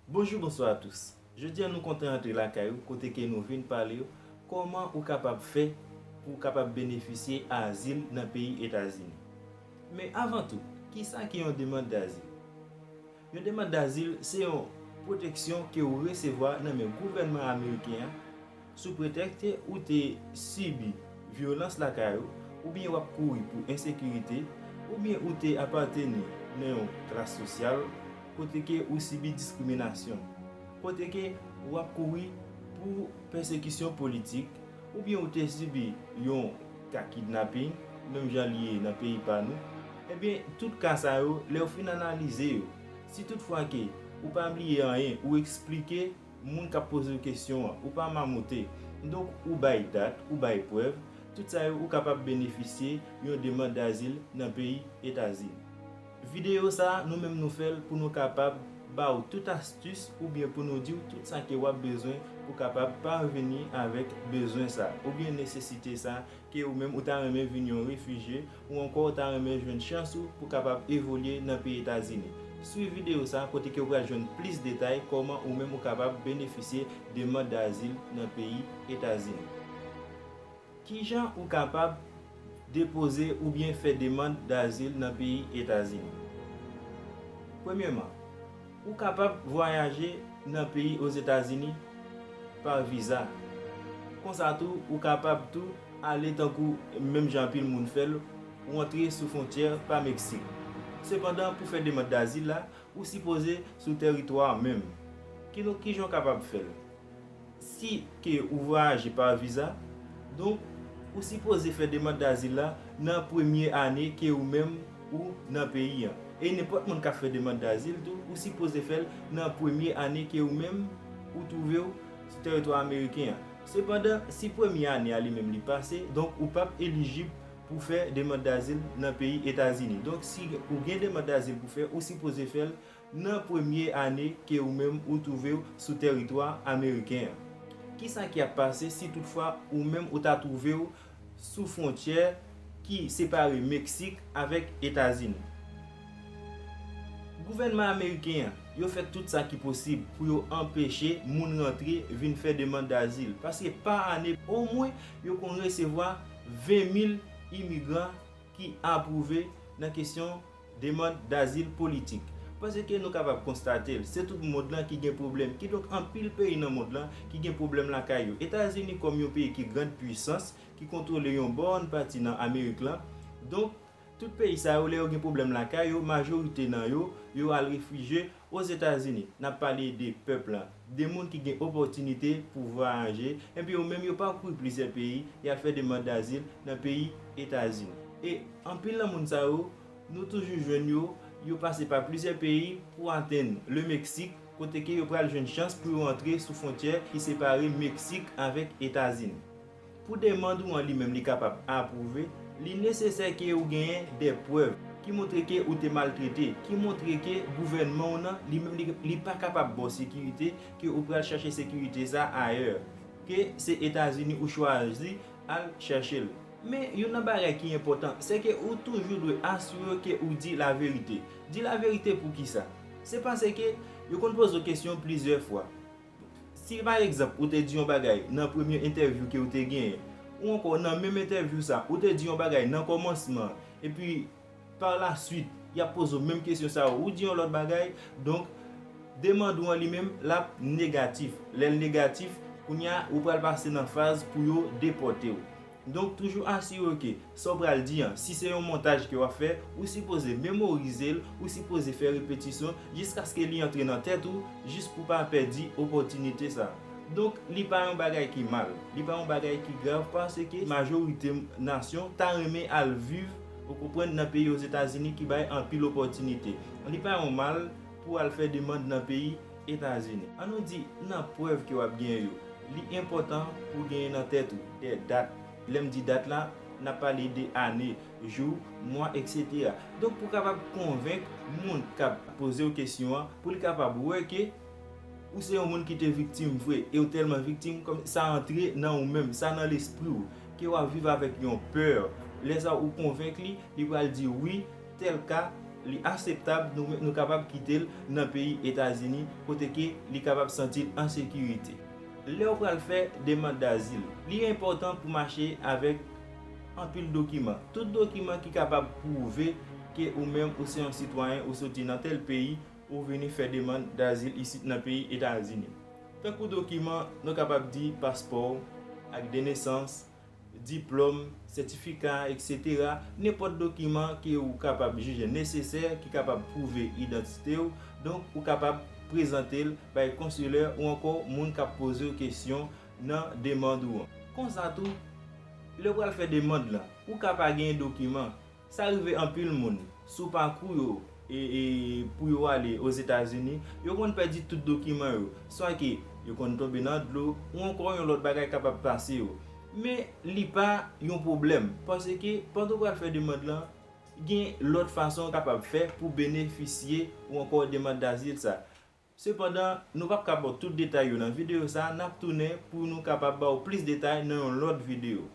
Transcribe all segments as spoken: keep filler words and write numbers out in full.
Bonjou, bonswa a tous. Jodi a nou kontan antre lakay ou kote ke nou vin pale w kòman ou kapab fè pou w kapab benefisye azil nan peyi Etazini. Men avan tou, kisa ki yon demann dazil? Yon demann dazil se yon pwoteksyon ke w resevwa nan men gouvènman ameriken an sou pretèks ke ou te sibi vyolans lakay ou, oubyen w ap kouri pou ensekirite, oubyen ou te apateni nan yon klas sosyal kote ke ou sibi diskriminasyon, kote ke w ap kouri pou pèsekisyon politik, oubyen ou te sibi yon ka kidnaping, menm jan li ye nan peyi pa nou, ebyen, tout ka sa yo, lè w fin analize yo, si toutfwa ke ou pa bliye anyen, ou eksplike moun k ap poze w kesyon an, ou pa mamoute. Donk, ou bay dat, ou bay prèv, tout sa yo ou kapab benefisye yon demann dazil nan peyi Etazini. Videyo sa a, nou menm nou fè l pou nou kapab ba w tout astis oubyen pou nou di w tout sa ke w ap bezwen pou kapab parveni avèk bezwen sa a oubyen nesesite sa a ke ou menm ou ta renmen vin yon refijye ou ankò ou ta renmen jwenn chans ou pou kapab evolye nan peyi Etazini. Swiv videyo sa a kote ke w pral jwenn plis detay kòman ou menm ou kapab benefisye demann dazil nan peyi Etazini. Kijan ou kapab depoze oubyen fè demann dazil nan peyi Etazini? Premyèman, ou kapab vwayaje nan peyi Ozetazini pa viza. Konsa tou, ou kapab tou ale tankou menm jan anpil moun fè l, ou antre sou fwontyè pa Meksik. Sepandan, pou fè demann dazil la, ou sipoze sou tèritwa a menm. Kidonk, kijan w kapab fè l? Si ke ou vwayaje pa viza, donk, ou sipoze fè demann dazil la nan premye ane ke ou menm ou nan peyi an. E nenpòt moun k ap fè demann dazil tou, ou sipoze fè l nan premye ane ke ou menm ou twouve w sou tèritwa ameriken an. Sepandan, si premye ane a li menm li pase, donk ou p ap elijib pou fè demann dazil nan peyi Etazini. Donk, si ou gen demann dazil pou fè, ou sipoze fè l nan premye ane ke ou menm ou twouve w sou tèritwa ameriken an. Kisa ki ap pase si toutfwa ou menm ou ta twouve w sou fwontyè ki separe Meksik avèk Etazini? Gouvènman ameriken an, yo fè tout sa ki posib pou yo anpeche moun rantre vin fè demann dazil, paske pa ane, omwen, yo konn resevwa ven mil imigran ki apwouve nan kesyon demann dazil politik. Paske nou kapab konstate l, se tout mond lan ki gen pwoblèm. Kidonk, anpil peyi nan mond lan ki gen pwoblèm lakay yo. Etazini, kòm yon peyi ki grand pwisans, ki kontwole yon bòn pati nan Amerik lan, donk, tout peyi sa yo, lè yo gen pwoblèm lakay yo, majorite nan yo, yo al refijye Ozetazini. N ap pale de pèp lan, de moun ki gen opòtinite pou vwayaje, enpi yo menm yo pakouri plizyè peyi, y al fè demann dazil nan peyi Etazini. E anpil nan moun sa yo, nou toujou jwenn yo, yo pase pa plizyè peyi pou atenn le Meksik, kote ke yo pral jwenn chans pou yo antre sou fwontyè ki separe Meksik avèk Etazini. Pou demann ou an li menm li kapab apwouve, li nesesè ke ou genyen de prèv ki montre ke ou te maltrete, ki montre ke gouvènman w nan li menm li, li pa kapab ba w sekirite, ke ou pral chache sekirite sa ayè, ke se Etazini ou chwazi al chache l. Men youn nan bagay ki enpòtan, se ke ou toujou dwe asire w ke ou di laverite. Di laverite poukisa? Se paske yo konn poze w kesyon plizyè fwa. Si pa egzanp ou te di yon bagay nan premye entèvyou ke ou te genyen, ou ankò nan menm entèvyou sa, ou te di yon bagay nan kòmansman, epi pa la swit, y ap poze w menm kesyon sa yo, ou di yon lòt bagay, donk, demann ou an li menm, l ap negatif. Lè l negatif, kounye a, ou pral pase nan faz pou yo depòte w. Donk, toujou asire w ke sa w pral di an, si se yon montaj ke w ap fè, ou sipoze memorize l, ou sipoze fè repetisyon jiskaske li antre nan tèt ou, jis pou w pa pèdi opòtinite sa. Donk, li pa yon bagay ki mal, li pa yon bagay ki grav, paske majorite nasyon ta renmen al viv, ou konprann, nan peyi Ozetazini ki bay anpil opòtinite. Li pa yon mal pou al fè demann nan peyi Etazini. An nou di, nan prèv ke w ap genyen yo, li enpòtan pou w genyen nan tèt ou de dat. Lè m di dat la, n ap pale de ane, jou, mwa, etsetera. Donk, pou w kapab konvenk moun k ap poze w kesyon an, pou li kapab wè ke ou se yon moun ki te viktim vre, e w tèlman viktim, kòm sa antre nan ou menm, sa nan lespri w, ke w ap viv avèk yon pè. Lè sa ou konvenk li, li pral di wi, tèl ka, Li akseptab, nou, nou kapab kite l nan peyi Etazini, kote ke li kapab santi l an sekirite. Lè w pral fè demann dazil, li enpòtan pou mache avèk anpil dokiman. Tout dokiman ki kapab pwouve ke ou menm ou se yon sitwayen, ou soti nan tèl peyi, ou vini fè demann dazil isit nan peyi Etazini. Tankou dokiman, nou kapab di paspò, ak de nesans, diplòm, sètifika, etsetera, nenpòt dokiman ke ou kapab jije nesesè, ki kapab pwouve idantite w. Donk, ou kapab prezante l bay konsilè ou ankò moun k ap poze w kesyon nan demann ou an. Konsa tou, lè w pral fè demann lan, ou ka pa gen dokiman. Sa rive anpil moun sou pakou yo e, e pou yo ale Ozetazini, yo konn pèdi tout dokiman yo, swa ke yo konn tonbe nan dlo, ou ankò yon lòt bagay kapab pase yo. Men li pa yon pwoblèm, paske pandan w pral fè demann lan, gen lòt fason w kapab fè pou benefisye ou ankò demann dazil sa. Sepandan, nou p ap ka ba w tout detay yo nan videyo sa a, n ap tounen pou nou kapab ba w plis detay nan yon lòt videyo.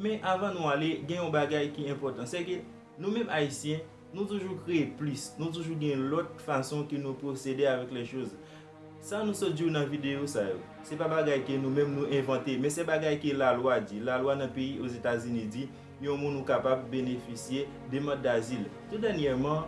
Men avan nou ale, gen yon bagay ki enpòtan, se ke nou menm Ayisyen, nou toujou kreye plis, nou toujou gen lòt fason ke nou pwosede avèk lèchoz. Sa nou sot di w nan videyo sa yo, se pa bagay ke nou menm nou envante, men se bagay ke lalwa di. Lalwa nan peyi Ozetazini di, yon moun ou kapab benefisye demann dazil. Tou dènyèman,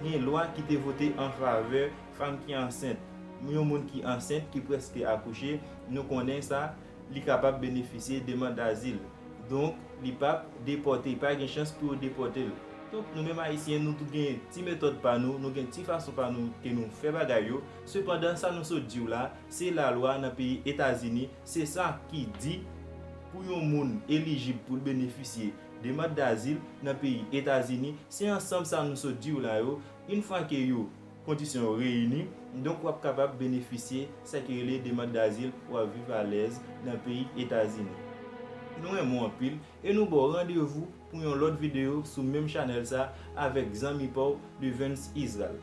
gen lwa ki te vote an favè fanm ki ansent. Yon moun ki ansent, ki prèske akouche, nou konnen sa, li kapab benefisye demann dazil. Donk, li p ap depòte, pa gen chans pou yo depòte l. Donk, nou menm Ayisyen, nou tou gen ti metòd pa nou, nou gen ti fason pa nou ke nou fè bagay yo. Sepandan, sa nou sot di w la, se lalwa nan peyi Etazini, se sa ki di pou yon moun elijib pou l benefisye demann dazil nan peyi Etazini, se ansanm sa nou sot di w la yo, yon fwa ke yo, kondisyon yo reyini, donk w ap kapab benefisye sa ki rele demann dazil, w ap viv alèz nan peyi Etazini. Nou renmen w anpil e nou ba w randevou pou yon lòt videyo sou menm chanèl sa avèk zanmi pa w Devens Israel.